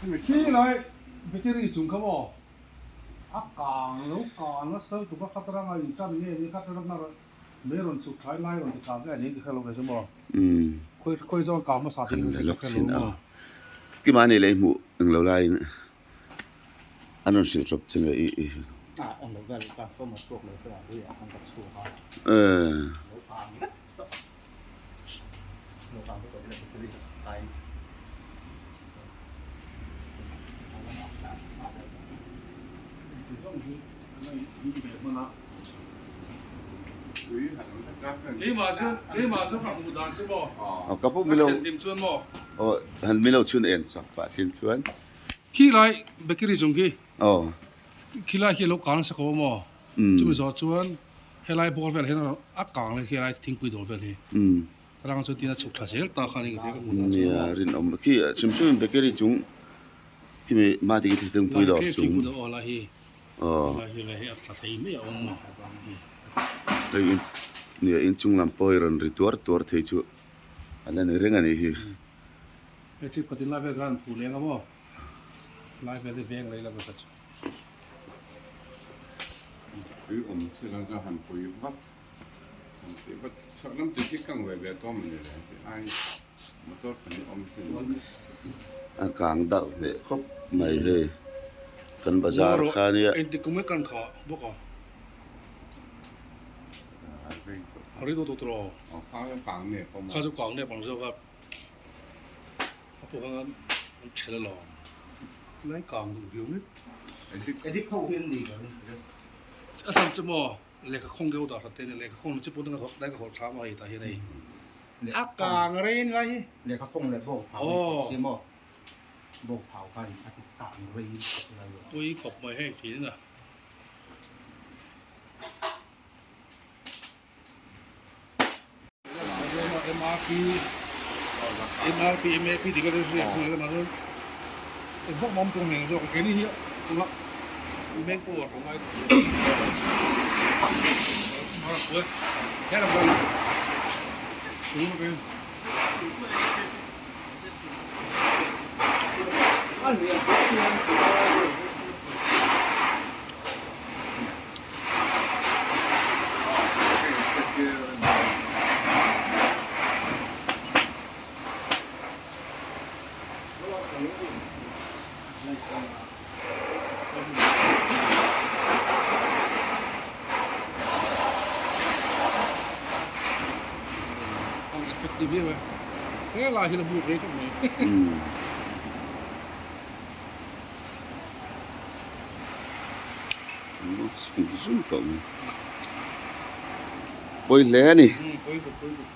Khi lai bakery chung kha maw a kang lo kang nasa lutuk a khat ranga in tan nge ni khat ranga mei rawn chhuk thlai lai rawn ti kang nge ni ka hre lo ve chu maw khawi khawi zawn kang hmasa tih ka hre lo maw. Ki mahni lei hmuh englo laiin an rawn hrilh rawp che nge i i. Ka pu milo han milo chhun en chak pah sin chuan. Khi lai bakery chung khi khi lai khi lo kang nasa ko maw chumi zawh chuan helai bawr vel hian a kang leh khi lai thingpui dawr vel hi Rang chu tin a chhuk thla zel ta kha ni ka hria ka hmuh dan chu. Nia rinawm khi hrim hrim in bakery chung khi mi ma ti khi thingpui dawr chung. Thingpui dawr aw lai hi. Aw. Lai hi lai hi a thla thei mai a awm a. Hei in nia in chung lam pawh hi rawn ri tuar tuar thei chu a la ni reng a nih hi. Hei trip khatin lai vel khan an phu leng a maw lai vel hi veng lei la ka chu. Tui awm sela ka han pui vat. A kang darh hneh khawp mai hei kan bazar kha nia. Lehkha khawng deuh dah hrat te nia, lehkha khawng chi pawh dang dai ka hawlh thlam a hei tah hian hei a kang rei ngai hi. Lehkha khawng leh bawk phau hi kawp si maw? Bawk phau khan a ti kang rei a ti lai lo. Pui khawp mai hei thin a. MRP MRP MAP tih ka hriat ang engvak mawm tum hmel zawk keini hi tuna main power ka ngai He lai hi la buk rei khawp mai. Zung zung tawh mai. Pawi hle a ni. Pawi bawk pawi bawk.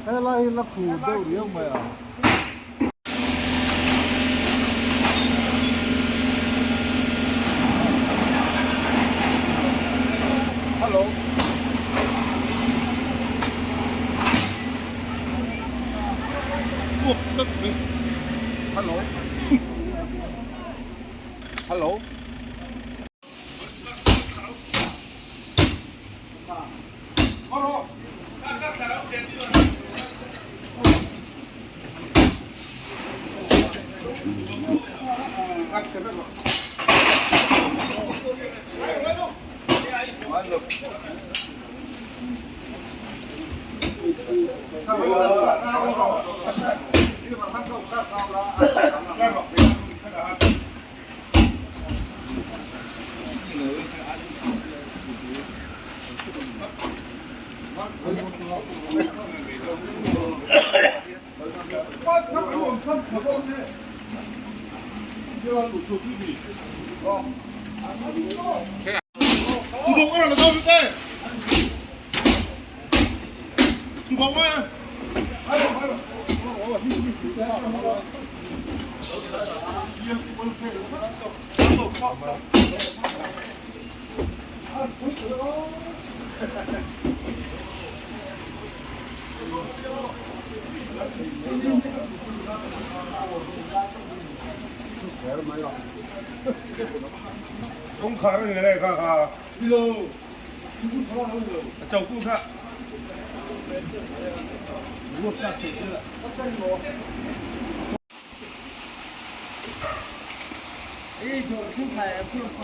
Helai hi la khu deuh riau mai a. Hello. Hello. Hello.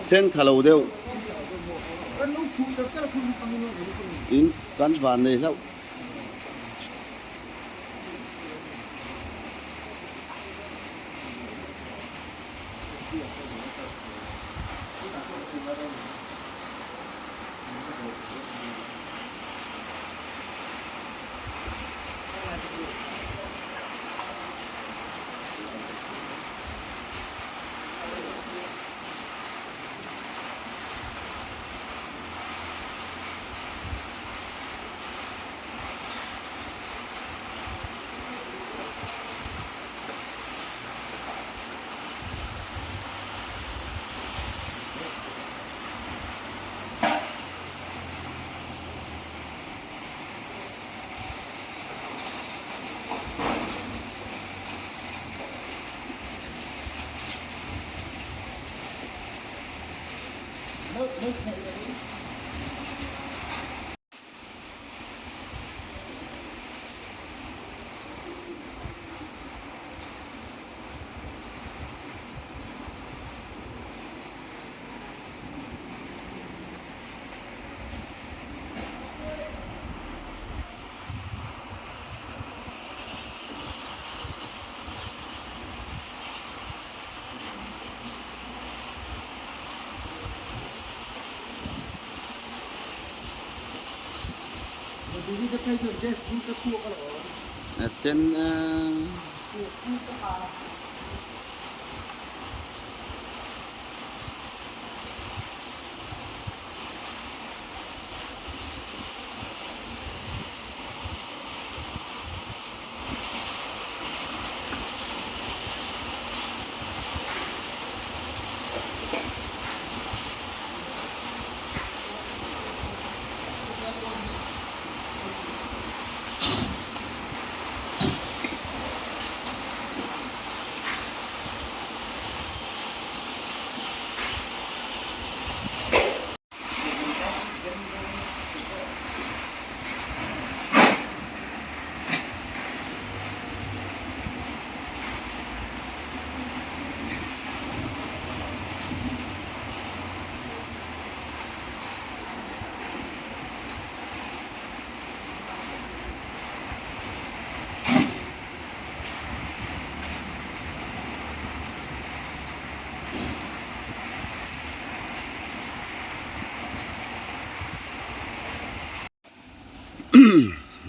Thleng tha lo deuh in kan van nei hlauh. Ten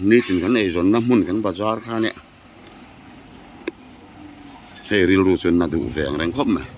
Nitin kan eizawnna hmun kan bazar kha nia hei rilru chuan na duh ve ang reng khawp mai.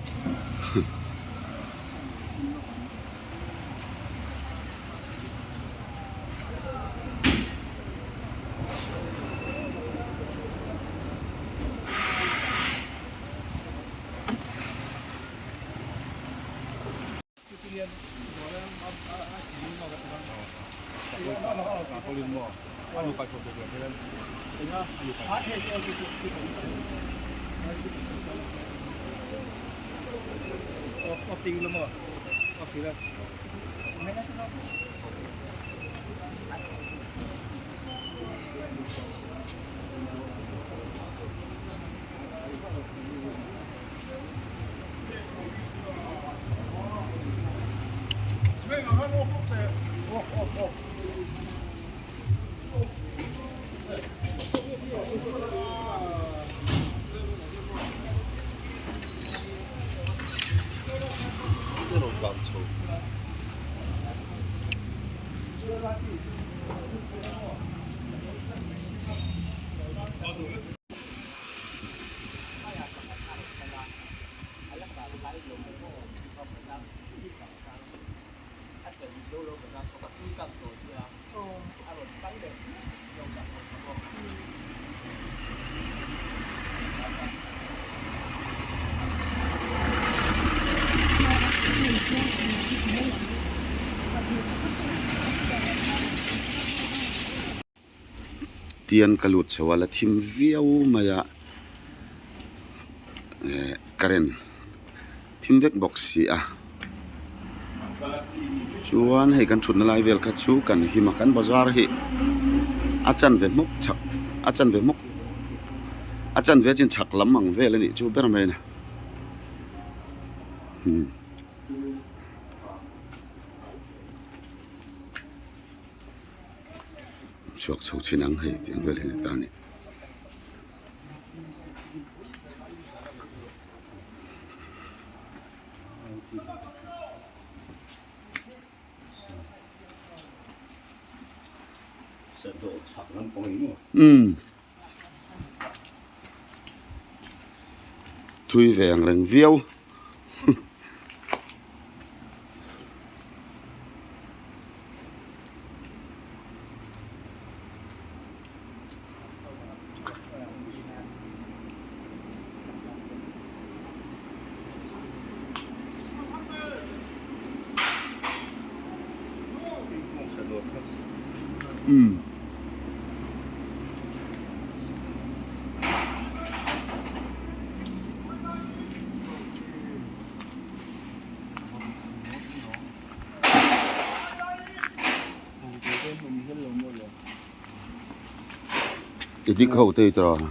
Tian ka lut chho a la thim viau mai a eh current thim vek bawk si a chuan hei kan thutna lai vel kha chu kan him a kan bazar hi a chanve hmawk chhak a chanve hmawk a chanve chin chhak lam ang vel a nih chu ber mai a ni hmm. Chhuak chho chin ang hei tih ang vel hi a ni ta a ni. Umm thui ve ang reng viau. Umm. I dik ho te i tawh a.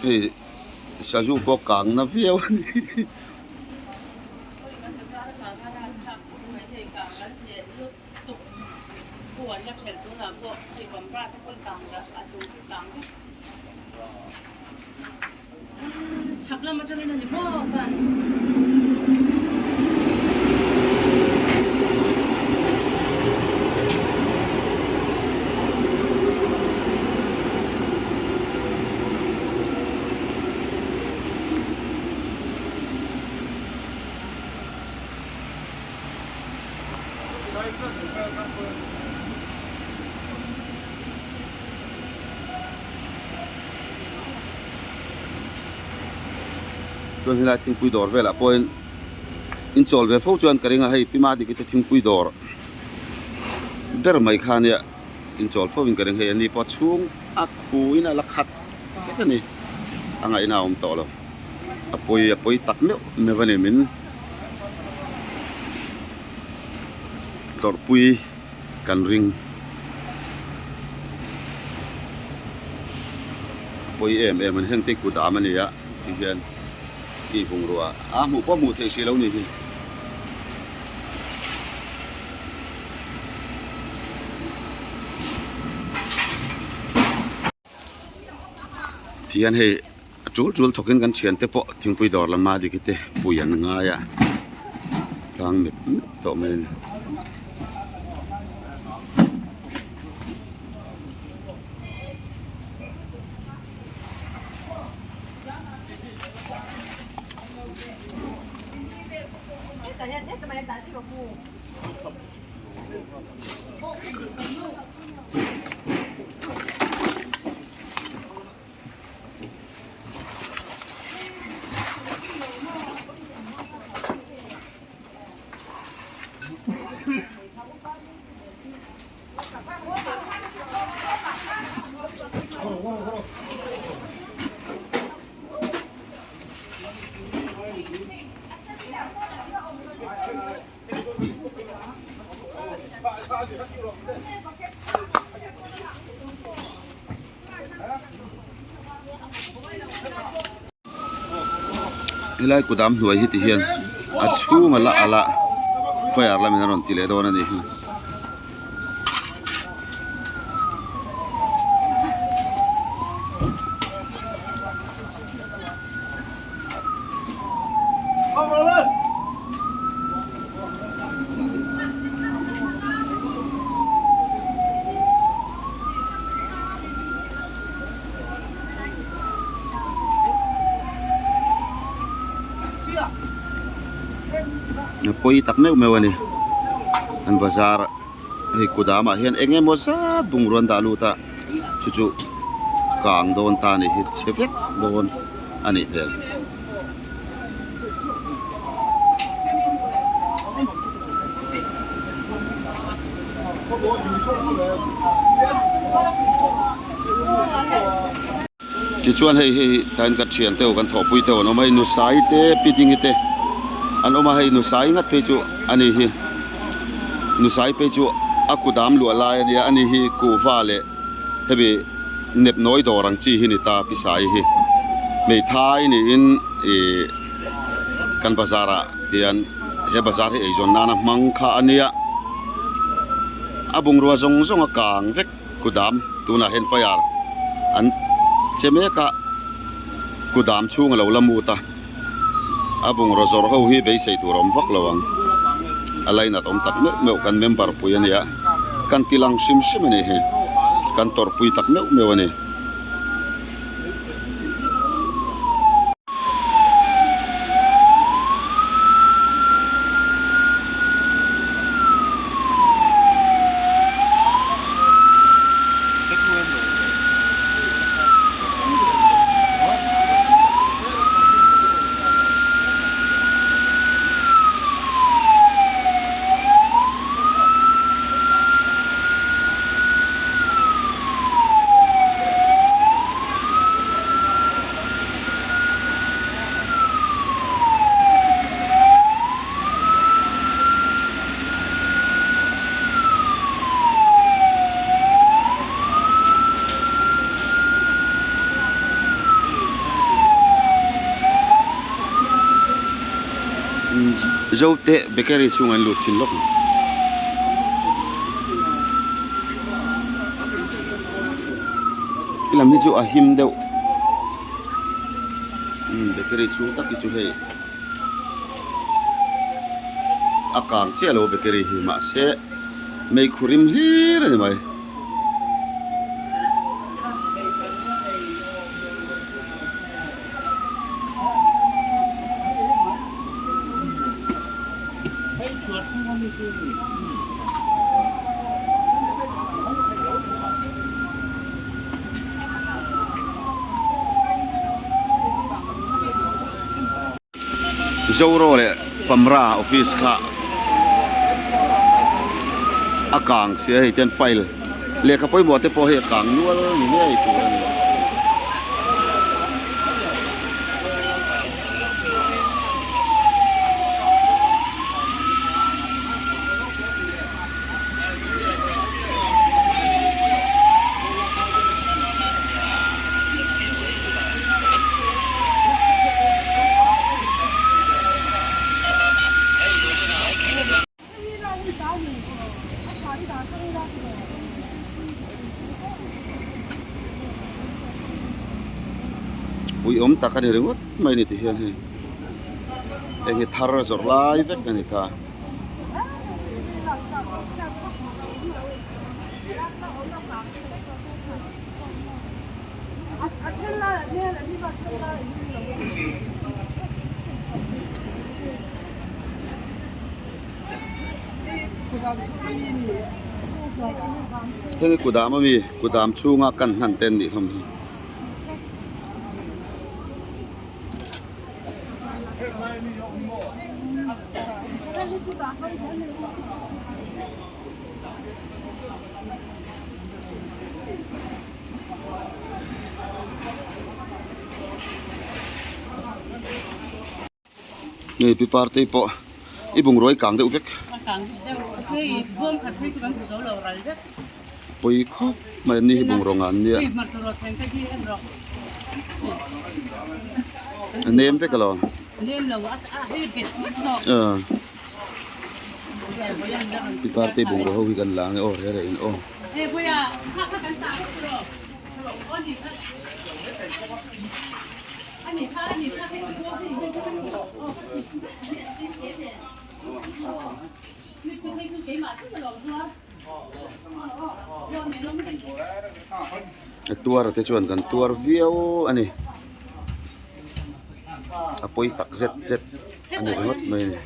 Hei sazu pawh kang na viau a ni. Chuan helai thingpui dawr velah pawhin in chawl ve fo chuan ka ring a hei pi Madiki te thingpui dawr ber mai kha ania in chawl fo in ka ring hei ani pawh a chhung a khuin a la khat vek a ni a ngaihna a awm tawh lo a pawi a pawi tak meuh meuh a ni min tlawrhpui kan ring a pawi em em a ni heng te kut am a ni a ti hian tih bungrua a hmuh pawh hmuh theih hrih lo ni hi. Tihian hei a tul tul thawkin kan thiante pawh thingpui dawr lama dik te pui an ngai a tlang mep mep tawh mai a ni. Helai kudam hnuai hi ti hian a chhung a la alh a fire lamin a rawn ti leh dawn a ni hi. A pawi tak meuh meuh a ni an bazar hei kudam ah hian eng emaw zat bungrua an dah lut a chu chu kang dawn ta a ni hi chhe vek dawn a nih hmel. Tichuan hei hei tain ka thian te kan thawhpui te an awm a hei nusai te pi dingi te an awm a hei nusai ngat phei chu a ni hi nusai phei chu a kut am luah lai a nia a ni hi kuhva leh hemi nep nawi dawr ang chi hi ni ta pi sai hi hmeithai niin ih kan bazar ah hian he bazar hi eizawn nana hmang kha a nia a bungrua zawng zawng a kang vek. Kudam tunah hian fire an che mek a kudam chhung a lo la mut a. A bungraw zawrh ho hi beisei tur a awm vak lo ang. A lainat awm tak meuh meuh kan member pui a nia. Kan ti lang hrim hrim a nih hi. Kan tawrhpui tak meuh meuh a ni. Zote bakery chhungah an lut chhin lawk ang. Helam hi chu a him deuh umm bakery chhung tak hi chu hei a kang chiah lo bakery hi mahse meikhu rim hlir a ni mai. Zoro leh Pamra office kha a kang sia hei ten file lehkha pawimawh te pawh hei a kang nual ni ngei tur a ni. Ui awm tak a ni ringawt mai a ni ti hian hei eng hi thar a zawrh lai vek a ni ta. Heng hi kudam ami kudam chhunga kan hnan te an nih hlawm hi. Hei pi parte pawh i bungrua i kang deuh vek. Pawi khawp mai an ni hi bungraw ngan nia. A nem vek alo. Pi parte bungraw ho hi kan la ang e aw reh reh in aw. A tuar te chuan kan tuar viau a ni a pawi tak zet zet a ni ringawt mai a ni.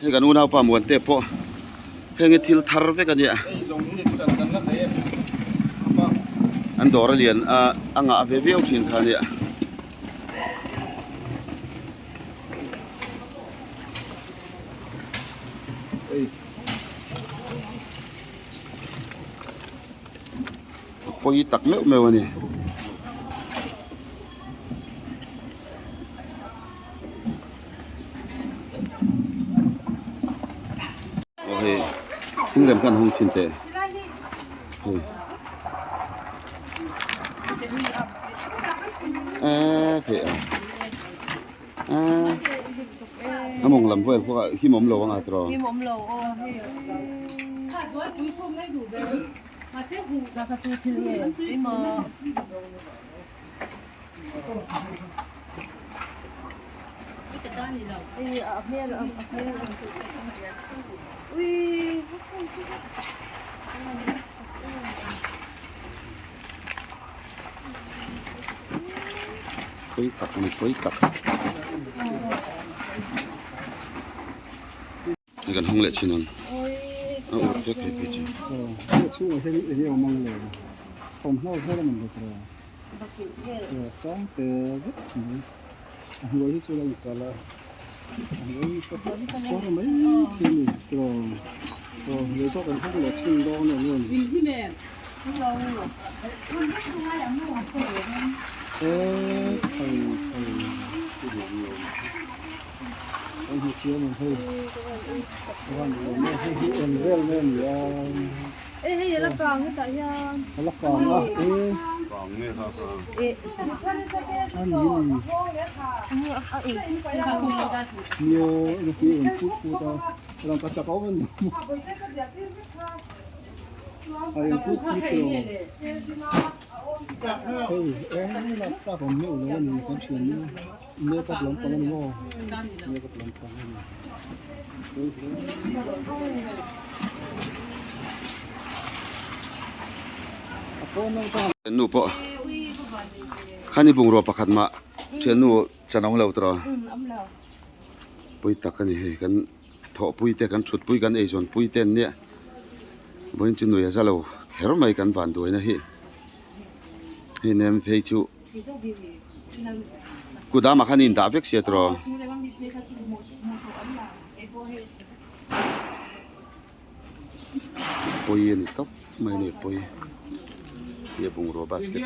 Hei kan unaupa Muante pawh heng hi thil thar vek a nia an dawr a lian a a ngah ve viau thin kha a nia. Pawi tak meuh meuh a ni. Aw hei thingrem khan hung chhin teh hei. Eee hei a eee a mawng lam vel pawh a him awm lo ang a tiraw. Him awm lo aw hei. Pui tak a ni pui tak. Hei kan hawng leh chin ang a ur vek hei phei chu. Aw chhungah hian eng nge awm ang le thawmhnaw vel a man ve tawh a sang te vek mai a hnuai hi chu a inkalh a a hnuai hi a sawr mai thei a ni tiraw aw hnuai zawk an hawng leh chhin dawn a ni e thei thei. Kan hmu chiang ang hei chuan lawm e hei hi eng vel nge ni a e hei a la kang hetah hian a la kang a e kang nge kha kha a ni nia nupui a rawn phut phut a rangka chak a awm a ni a rawn phut phut tawh hei e lak tlak awm meuh lo a ni kan thian nia. Makeup lampang a ni maw? Makeup lampang a ni. Thiannu pawh khani bungrua pakhat mah thiannu chan awm lo tawh pui tak a ni hei kan thawhpui te kan thutpui kan eizawnpui te an nia vawiin chu nuih a za lo kher mai kan vanduaina hi hei nem phei chu. Kudamah khan in dah vek sia tiraw. Pawi a ni tawp mai a ni pawi hi a bungrua basket.